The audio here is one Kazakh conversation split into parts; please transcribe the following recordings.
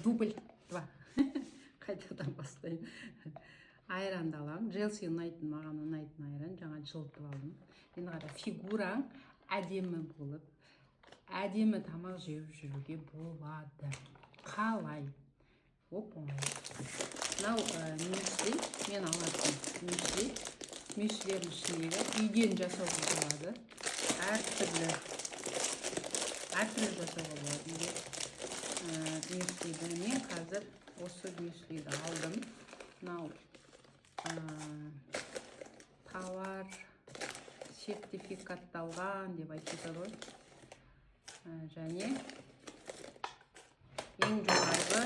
Дубль 2. Қайтадан бастайын. Айранды аламын. Джелси ұнайтын, маған ұнайтын айран. Жаңа жылытып алдым. Енді қара, фигураң әдемі болып, әдемі тамақ жеп жүруге болады. Қалай? Оп оңай. Мынау мюсли, мен алатын мюсли. Мюслилердің ішіндегі үйден жасауға болады. Әртүрлі жасауға болады үйде. Мюслиді мен қазір осы мюслиді алдым. Мынау товар сертификатталған деп айтып жатады ғой. Және ең жоғарғы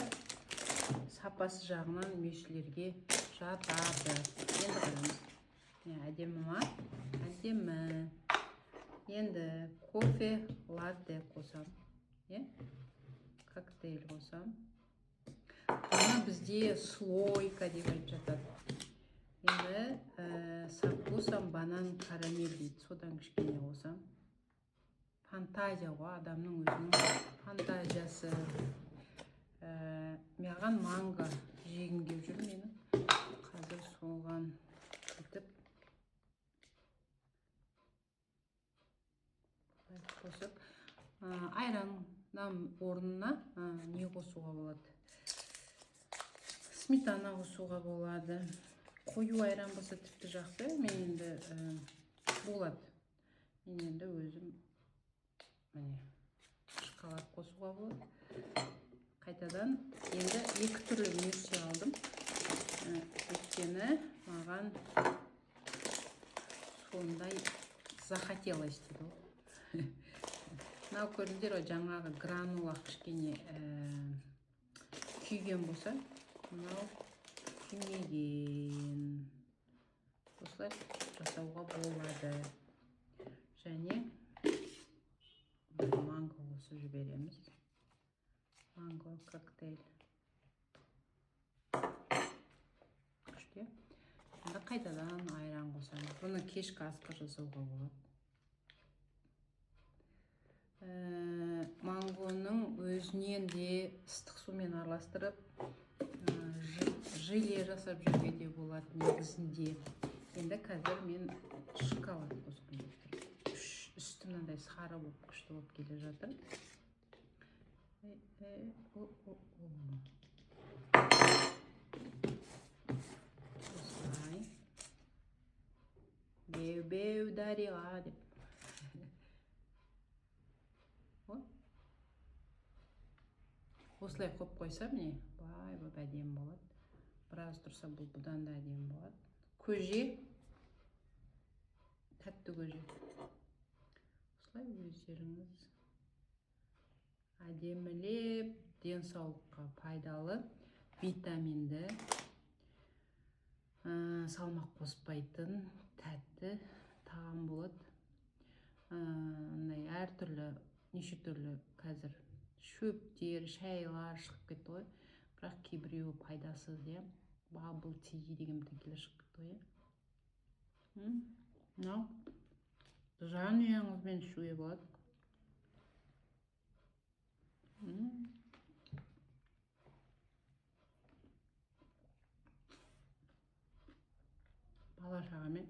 сапасы жағынан мюслилерге жатады. Енді қараңыз. Міне, әдемі ма? Әдемі. Енді кофе латте қосам. Е? Коктейль қосам. Бұны бізде слойка деп айтып жатады. Енді со вкусом банан карамель дейді. Содан кішкене қосам. Фантазия ғой, адамның өзінің фантазиясы. Маған манго жегім келіп жүр менің. Қазір соған бүйтіп қосып, айраннан орнына не қосуға болады? Сметана қосуға болады. Қою айран болса тіпті жақсы. Мен енді болады. Мен енді өзім міне шоколад қосуға болады. Қайтадан енді екі түрлі мюсли алдым. Өйткені маған сондай захотелось дейді ғой. Мынау көрдіңдер ғой, жаңағы гранула кішкене күйген болса, мынау күймеген. Осылай жасауға болады. Және бір манго қосып жібереміз. Манго коктейль. Күшті. Енді қайтадан айран қосамыз. Бұны кешкі асқа жасауға болады. Мангоның өзінен де ыстық сумен араластырып, желе жасап жеуге де болады негізінде. Енді қазір мен шоколад қосқым келіп тұр. Үсті мынандай сары болып күшті болып келе жатыр. Осылай. Беу-беу Дариға деп. Осылай қойып қойса, міне, былай болып әдемі болады. Біраз тұрса, бұл бұдан да әдемі болады. Көже, тәтті көже. Осылай өздеріңіз әдемілеп, денсаулыққа пайдалы, витаминді, салмақ қоспайтын тәтті тағам болады. Мындай әртүрлі, неше түрлі қазір шөптер, шайлар шығып кетті ғой. Бірақ кейбіреуі пайдасыз, иә. Бабл ти деген бірдеңелер шығып кетті ғой, иә. Мынау жанұяңызбен ішуге болады. Бала шағамен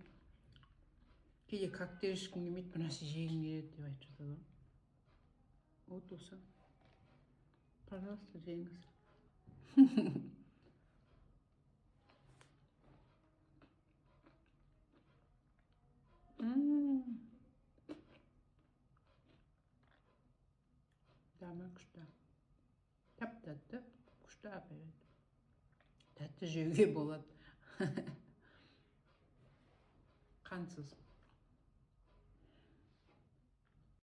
кейде коктейль ішкім келмейді, бір нәрсе жегім келеді деп айтып жатады ғой. Вот осы. Пожалуйста, жеңіз. Дәмі күшті. Тәп-тәтті, күшті аппетит. Тәтті жеуге болады. Қансыз.